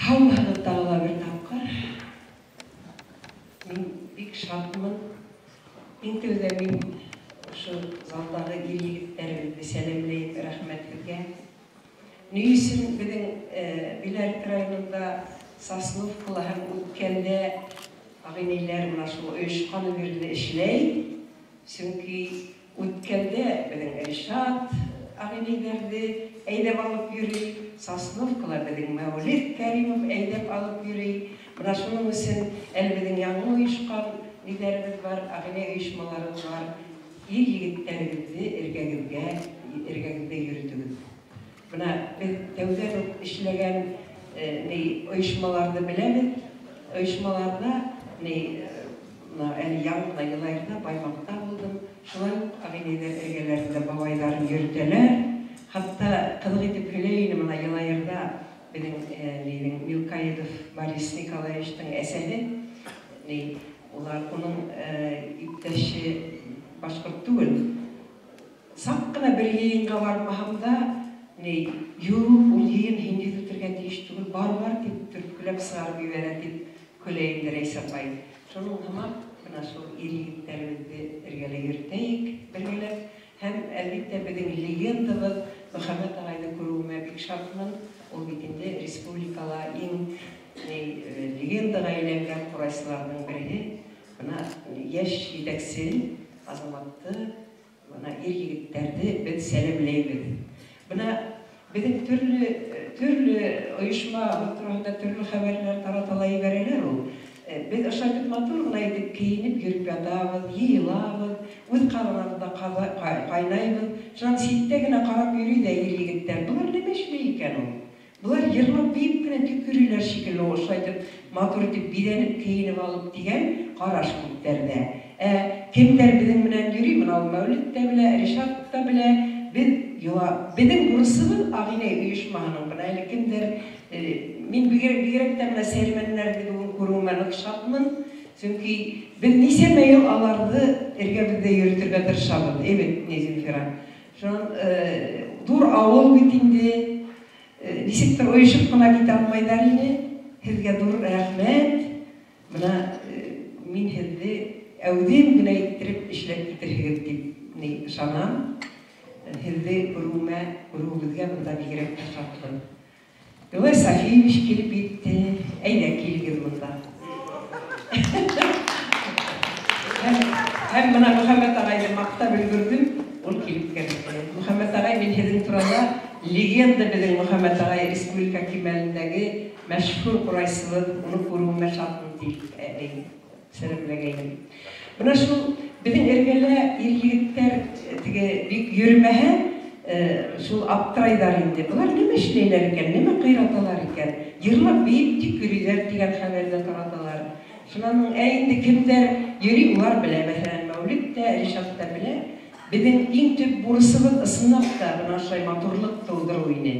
Һаумыһығыҙ тағы ла бер тапҡыр. Мин бик шатмын. Иң тәүҙә мин ошо залдағы ир-егеттәребеҙҙе сәләмләйем, рәхмәт һеҙгә. Ни өсөн беҙҙең Биләрт районында Сосновкала һәм Үткәлдә ағинәйләр менә шул ойошҡаны бирле эшләй. Сөнки Үткәлдә беҙҙең Ришат ағинәйҙәрҙе әйҙәп алып йөрөй, Сосновкала беҙҙең Мәүлит Кәримов әйҙәп алып йөрөй. Бына шуның өсөн әле беҙҙең яңы ойошҡан ниҙәребеҙ бар, ағинәй ойошмаларыбыҙ бар. Ир-егеттәрегеҙҙе эргәгеҙҙә йөрөтөгөҙ. Бына беҙ тәүҙән үк эшләгән ойошмаларҙы беләбеҙ. Ойошмаларҙа әле яңы ғына Йылайырҙа, Баймаҡта булдым. Шулай уҡ ағинәйҙәр эргәләрендә бабайҙарын йөрөтәләр. Хатта ҡыҙыҡ итеп һөйләй ине бына Йылайырҙа беҙҙең Милкаидов Борис Николаевичтың әсәһе. Улар уның иптәше башҡорт түгел. Саҡ ҡына бер йыйынға бармаһам да, юҡ, ул йыйын һинһеҙ үтергә тейеш түгел, бар-бар тип төрткөләп сығарып ебәрә тип көлә инде Рәйсә апай. Шуның һымаҡ бына шул ир-егеттәребеҙҙе эргәлә йөрөтәйек бергәләп. Һәм әлбиттә беҙҙең легендабыҙ Мөхәммәт ағайҙы күреүемә бик шатмын. Ул бит инде республикала иң легендаға әйләнгән ҡурайсыларҙың береһе. Бына йәш етәксе Азаматты, бына ир-егеттәрҙе беҙ сәләмләйбеҙ. Бына беҙҙең төрлө ойошма тураһында төрлө хәбәрләр таратала ебәрәләр ул. Беҙ ошо бит матур ғына итеп кейенеп йөрөп ятабыҙ, йыйылабыҙ, үҙ ҡаҙаныбыҙҙа ҡайнайбыҙ. Шунан ситтә генә ҡарап йөрөй ҙә ир-егеттәр. Былар нимә эшләй икән ул? Былар йырлап бейеп кенә тик йөрөйләр шикелле, ошолай итеп матур итеп биҙәнеп кейенеп алып тигән ҡараш күптәрҙә. Кемдәр беҙҙең менән йөрөй, бына ул Мәүлит тә белә, Ришат та белә. Беҙ йола, беҙҙең бурысыбыҙ ағинәй ойошмаһының. Бына әле кемдәр, мин бигерәк тә бына сәрмәннәрҙе бөгөн күреүемә ныҡ шатмын. Сөнки беҙ нисәмә йыл аларҙы эргәбеҙҙә йөрөтөргә тырышабыҙ. Эйбет, ни, Земфира. Шунан, ҙур ауыл бит инде, нисектер ойошоп ҡына китә алмайҙар ине. Һеҙгә ҙур рәхмәт. Бына мин һеҙҙе әүҙем генә иттереп эшләп китерһегеҙ тип ышанам. Һеҙҙе күреүебеҙгә бында бигерәк тә шатмын. Юлай Сафиевич килеп етте. Әйҙә, килегеҙ бында. Һәм бына Мөхәммәт ағайҙы маҡтап өлгөрҙөм, ул килеп керҙе. Мөхәммәт ағай, мин һеҙҙең турала легенда беҙҙең Мөхәммәт ағай республика кимәлендәге мәшһүр ҡурайсыбыҙ, уны күреүемә шатмын тип сәләмләгәйнем. Бына шул беҙҙең эргәлә ир-егеттәр теге бик йөрөмәһә, шул аптырайҙар инде. Былар нимә эшләйләр икән, нимә ҡыйраталар икән? Йырлап бейеп тик йөрөйҙәр тигән хәбәрҙе тараталар. Шунан һуң, инде кемдәр йөрөй, улар белә. Мәҫәлән, Мәүлит тә, Ришат та белә. Беҙҙең иң төп бурысыбыҙ ысынлап та бына ошолай матурлыҡ тыуҙырыу ине.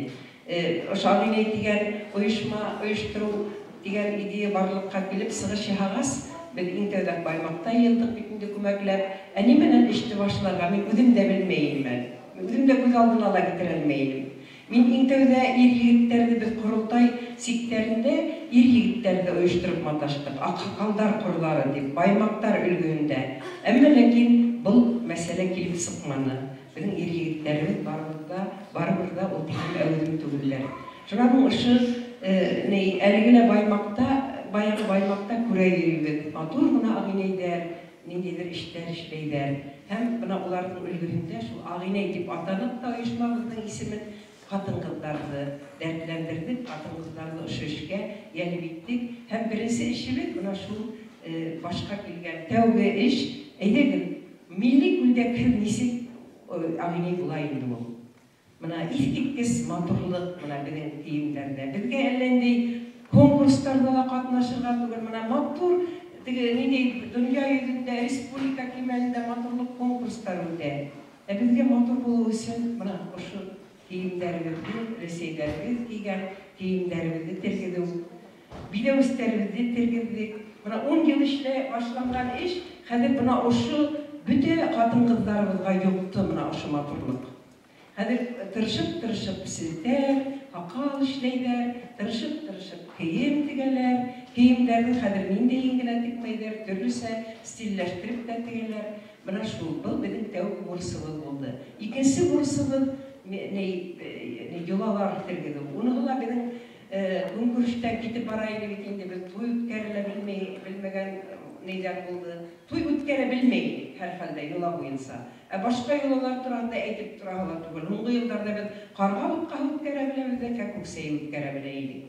Ошо ағинәй тигән ойошма ойоштороу тигән идея барлыҡҡа килеп сығыш яһағас, беҙ иң тәүҙә Баймаҡта йыйылдыҡ бит инде күмәкләп. Ә нимәнән эште башларға мин үҙем дә белмәй инем әле. Мин үҙем дә күҙ алдына ла китерә алмай инем. Мин иң тәүҙә ир-егеттәрҙе беҙ ҡоролтай сиктәрендә ир-егеттәрҙе ойоштороп маташтыҡ. Аҡһаҡалдар ҡорҙары тип, Баймаҡтар өлгөһөндә. Әммә ләкин был мәсьәлә килеп сыҡманы. Беҙҙең ир-егеттәребеҙ барыбер ҙа ул тиклем әүҙем түгелләр. Шунан һуң ошо, әлеге лә Баймаҡта, баяғы Баймаҡта күрә йөрөйбөҙ. Матур ғына ағинәйҙәр, ниндәйҙер эштәр эшләйҙәр. Һәм бына уларҙың өлгөһөндә шул ағинәй тип атаныҡ та ойошмабыҙҙың исемен ҡатын-ҡыҙҙарҙы дәртләндерҙек, ҡатын-ҡыҙҙарҙы ошо эшкә йәлеп иттек. Һәм беренсе эшебеҙ бына шул, башҡа килгән тәүге эш, әйҙәгеҙ, милли күлдәкһеҙ нисек, ағинәй була инде ул. Бына иҫ киткес матурлыҡ бына беҙҙең кейемдәрҙә. Беҙгә әллә ниндәй конкурстарҙа ла ҡатнашырға түгел, бына матур теге ниндәй донъя йөҙөндә, республика кимәлендә матурлыҡ конкурстары үтә. Ә беҙгә матур булыу өсөн бына ошо кейемдәребеҙҙе, өләсәйҙәребеҙ кейгән кейемдәребеҙҙе тергеҙеү, биҙәүестәребеҙҙе тергеҙҙек. Бына 10 йыл эшләй башланған эш, хәҙер бына ошо бөтә ҡатын-ҡыҙҙарыбыҙға йоҡто бына ошо матурлыҡ. Хәҙер тырышып-тырышып селтәр, һаҡал эшләйҙәр, тырышып-тырышып кейем Кейемдәрҙең хәҙер ниндәйен генә текмәйҙәр, төрлөсә стилләштереп тә тегәләр. Бына шул, был беҙҙең тәүге бурысыбыҙ булды. Икенсе бурысыбыҙ йолалар тергеҙеү. Уныһы ла беҙҙең көнкүрештән китеп бара ине бит инде, беҙ туй үткәрелә белмәгән нейҙәр булды. Туй үткәрә белмәй инек һәр хәлдә йола буйынса. Ә башҡа йолалар тураһында әйтеп тораһы ла түгел. Һуңғы йылдарҙа беҙ ҡарға бутҡаһы үткәрә беләбеҙ ҙә, кәкүк сәйе үткәрә белә инек.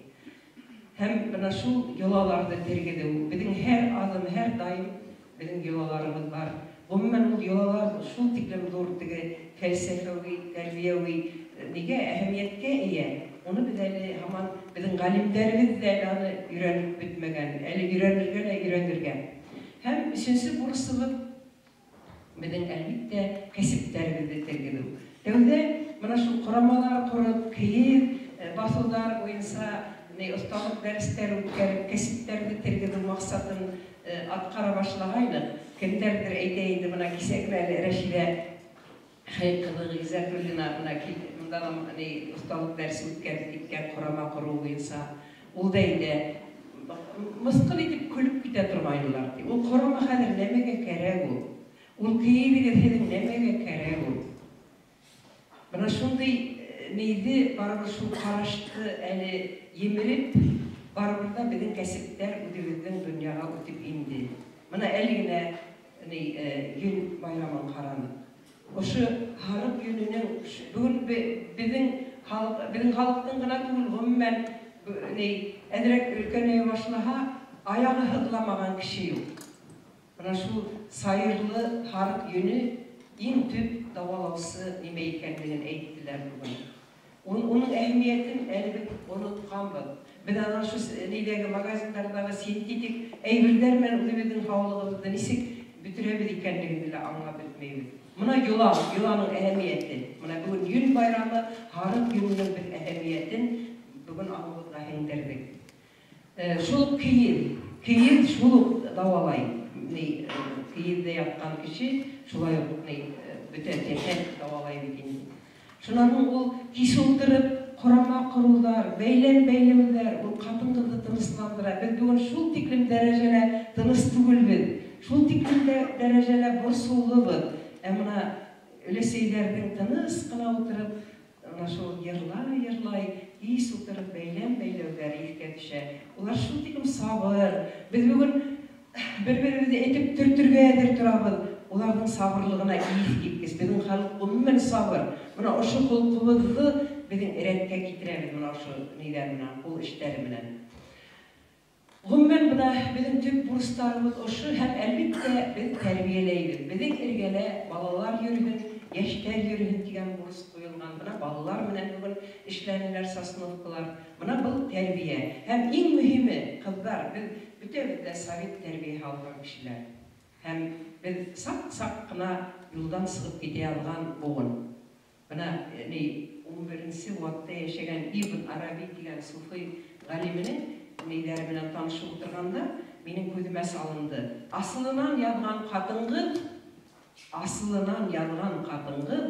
Һәм бына шул йолаларҙы тергеҙеү. Беҙҙең һәр аҙым, һәр даим беҙҙең йолаларыбыҙ бар. Ғөмүмән, ул йолалар шул тиклем ҙур теге фәлсәфәүи, тәрбиәүи нигә әһәмиәткә эйә. Уны беҙ әле һаман беҙҙең ғалимдәребеҙ ҙә әле аны өйрәнеп бөтмәгән, әле өйрәнергә лә өйрәнергә. Һәм өсөнсө бурысыбыҙ беҙҙең әлбиттә кәсептәребеҙҙе тергеҙеү. Тәүҙә бына шул ҡорамалар ҡороп, кейеҙ, баҫыуҙар буйынса оҫталыҡ дәрестәр үткәреп, кәсептәрҙе тергеҙеү маҡсатын атҡара башлағайныҡ. Кемдәрҙер әйтә инде, бына кисә генә әле Рәшиҙә Хәй ҡыҙы Ғиззәтуллина бына бында ла оҫталыҡ дәресе үткәреп киткән ҡорама ҡороу буйынса. Ул да әйтә, мыҫҡыл итеп көлөп китә торғайнылар, ти. Ул ҡорама хәҙер нәмәгә кәрәк ул? Ул кейеҙегеҙ һеҙҙең нәмәгә кәрәк ул? Бына шундай нейҙе барыбер шул ҡарашты әле емереп, барыбер ҙа беҙҙең кәсептәр үҙебеҙҙең донъяға үтеп инде. Бына әле генә йөн байрамын ҡараныҡ. Ошо һарыҡ йөнөнөң бөгөн беҙҙең халыҡтың ғына түгел, ғөмүмән әҙерәк өлкәнәйә башлаһа, аяғы һыҙламаған кеше юҡ. Бына шул сайырлы һарыҡ йөнө иң төп дауалаусы нимә икәнлеген әйттеләр бөгөн. Уның әһәмиәтен әле беҙ онотҡанбыҙ. Беҙ ана шул нейҙәге магазиндарҙағы синтетик әйберҙәр менән үҙебеҙҙең һаулығыбыҙҙы нисек бөтөрәбеҙ икәнлеген лә аңлап бөтмәйбеҙ. Бына йола, йоланың әһәмиәте. Бына бөгөн йөн байрамы, һарыҡ йөнөнөң беҙ әһәмиәтен бөгөн аңыбыҙға һеңдерҙек. Шул уҡ кейеҙ, кейеҙ шул уҡ дауалай. Кейеҙҙә ятҡан кеше шулай уҡ бөтә тән дауалай бит инде. Шунан һуң ул кис ултырып ҡорама ҡороуҙар, бәйләм бәйләүҙәр, ул ҡатын-ҡыҙҙы тынысландыра. Беҙ бөгөн шул тиклем дәрәжәлә тыныс түгелбеҙ, шул тиклем дәрәжәлә борсоулыбыҙ. Ә бына өләсәйҙәрҙең тыныс ҡына ултырып, бына шул йырлай-йырлай, кис ултырып бәйләм бәйләүҙәре иҫкә төшә. Улар шул тиклем сабыр. Беҙ бөгөн бер-беребеҙҙе әйтеп төртөргә әҙер торабыҙ. Уларҙың сабырлығына иҫ киткес. Беҙҙең халыҡ ғөмүмән сабыр. Бына ошо холҡобоҙҙо беҙҙең рәткә китерәбеҙ бына ошо ниҙәр менән, ҡул эштәре менән. Ғөмүмән, бына беҙҙең төп бурыстарыбыҙ ошо һәм әлбиттә беҙ тәрбиәләйбеҙ. Беҙҙең эргәлә балалар йөрөһөн, йәштәр йөрөһөн тигән бурыс ҡуйылған. Бына балалар менән бөгөн эшләнеләр сосновкалар. Бына был тәрбиә. Һәм иң мөһиме, ҡыҙҙар, беҙ бөтәбеҙ ҙә совет тәрбиәһе алған кешеләр. Һәм беҙ саҡ-саҡ ҡына юлдан сығып китә алған быуын. Бына 11-нсе быуатта йәшәгән Ибн Араби тигән суфый ғалименең нейҙәре менән танышып ултырғанда минең күҙемә салынды. Асылынан яҙған ҡатын-ҡыҙ, асылынан яҙған ҡатын-ҡыҙ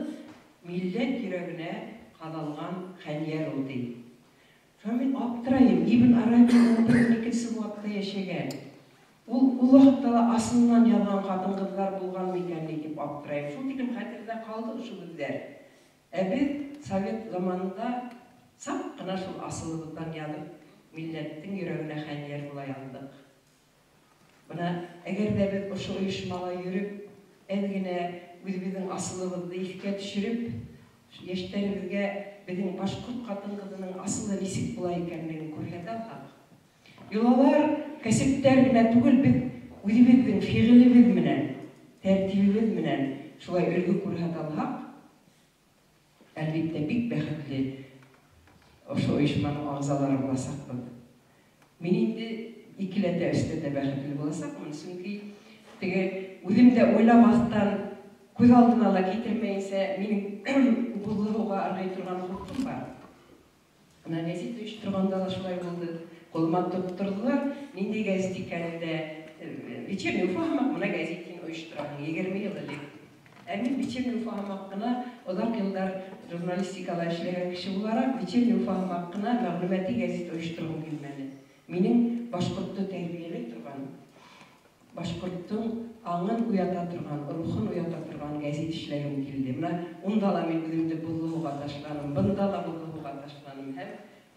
милләт йөрәгенә ҡаҙалған хәнйәр ул, ти. Шунан мин аптырайым. Ибн Араби 11-нсе быуатта йәшәгән. Ул ваҡытта ла асылынан яҙған ҡатын-ҡыҙҙар булған микән ни тип аптырайым. Шул тиклем хәтерҙә ҡалды ошо һүҙҙәр. Ә беҙ совет заманында саҡ ҡына шул асылыбыҙҙан яҙып, милләттең йөрәгенә хәнйәр була яҙҙыҡ. Бына әгәр ҙә беҙ ошо ойошмала йөрөп, әҙ генә үҙебеҙҙең асылыбыҙҙы иҫкә төшөрөп, йәштәребеҙгә беҙҙең башҡорт ҡатын-ҡыҙының асылы нисек була икәнлеген күрһәтә алһаҡ, йолалар, кәсептәр генә түгел, беҙ үҙебеҙҙең фиғелебеҙ менән, тәртибебеҙ менән шулай өлгө күрһәтә алһаҡ, әлбиттә бик бәхетле ошо ойошманың ағзалары буласаҡбыҙ. Мин инде икеләтә, өстәтә бәхетле буласаҡмын, сөнки теге үҙем дә уйламаҫтан, күҙ алдына ла килтермәйенсә, минең боҙло һыуға ырғый торған холҡом бар. Бына гәзит ойошторғанда ла шулай булды. Ҡулыма тотторҙолар, ниндәй гәзит икәнен дә, Вечерний Уфа һымаҡ бына гәзит һин ойоштораһың, 20 йыл элек. Ә мин Вечерний Уфа һымаҡ ҡына оҙаҡ йылдар журналистикала эшләгән кеше булараҡ, Вечерний Уфа һымаҡ ҡына мәғлүмәти гәзит ойошторғом килмәне. Минең башҡортто тәрбиәләй торған, башҡорттоң аңын уята торған, рухын уята торған гәзит эшләгем килде. Бына унда ла мин үҙемде боҙло һыуға ташланым, бында ла боҙло һыуға ташланым. Һәм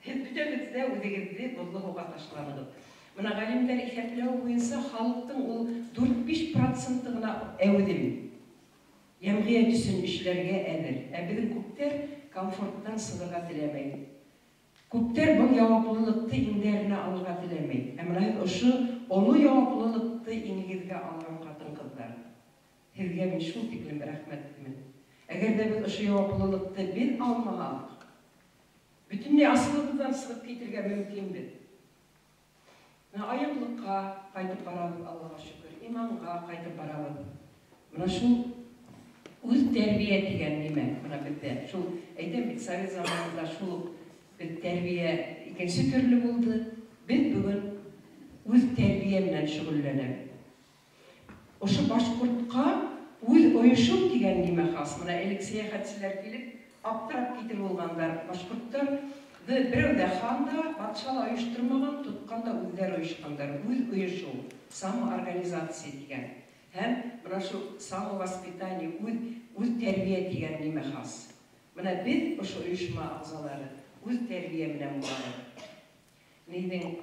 һеҙ бөтәгеҙ ҙә үҙегеҙҙе боҙло һыуға ташланығыҙ. Бына ғалимдар иҫәпләү буйынса халыҡтың ул 4-5% ғына әүҙем, йәмғиәт өсөн эшләргә әҙер. Ә беҙҙең күптәр комфорттан сығырға теләмәй. Күптәр был яуаплылыҡты иңдәренә алырға теләмәй. Ә бына һеҙ ошо оло яуаплылыҡты иңегеҙгә алған ҡатын-ҡыҙҙар. Һеҙгә мин шул тиклем рәхмәтлемен. Әгәр ҙә беҙ ошо яуаплылыҡты беҙ алмаһаҡ, бөтөнләй асылыбыҙҙан сығып китергә мөмкинбеҙ. Бына айыҡлыҡҡа ҡайтып барабыҙ, Аллаға шөкөр, иманға ҡайтып барабыҙ. Бына шул үҙ тәрбиә тигән нимә? Бына беҙҙә шул, әйтәм бит, совет заманында шул уҡ беҙ тәрбиә икенсе төрлө булды. Беҙ бөгөн үҙ тәрбиә менән шөғөлләнәбеҙ. Ошо башҡортҡа үҙ ойошоу тигән нимә хас? Бына элек сәйәхәтселәр килеп аптырап китер булғандар. Башҡорттар берәү ҙә хан да, батша ла ойоштормаған, тотҡан да үҙҙәре ойошҡандар. Үҙ ойошоу, самоорганизация тигән. Һәм бына шул самовоспитание, үҙ тәрбиә тигән нимә хас? Бына беҙ ошо ойошма ағзалары үҙ тәрбиә менән булабыҙ. Нейҙең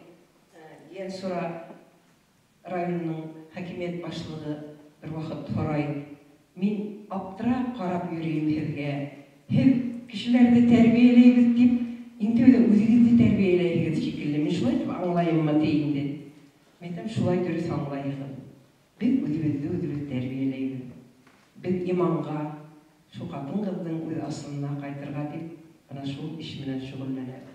Ейәнсура районының хакимиәт башлығы бер ваҡыт һорай: мин аптырап ҡарап йөрөйөм һеҙгә. Һеҙ кешеләрҙе тәрбиәләйбеҙ тип, иң тәүҙә үҙегеҙҙе тәрбиәләйһегеҙ шикелле. Мин шулай тип аңлайыммы ти инде. Мин әйтәм, шулай дөрөҫ аңлайһығыҙ. Беҙ үҙебеҙҙе үҙебеҙ тәрбиәләйбеҙ. Беҙ иманға, шул ҡатын-ҡыҙҙың үҙ асылына ҡайтырға тип, бына шул эш менән шөғөлләнәбеҙ.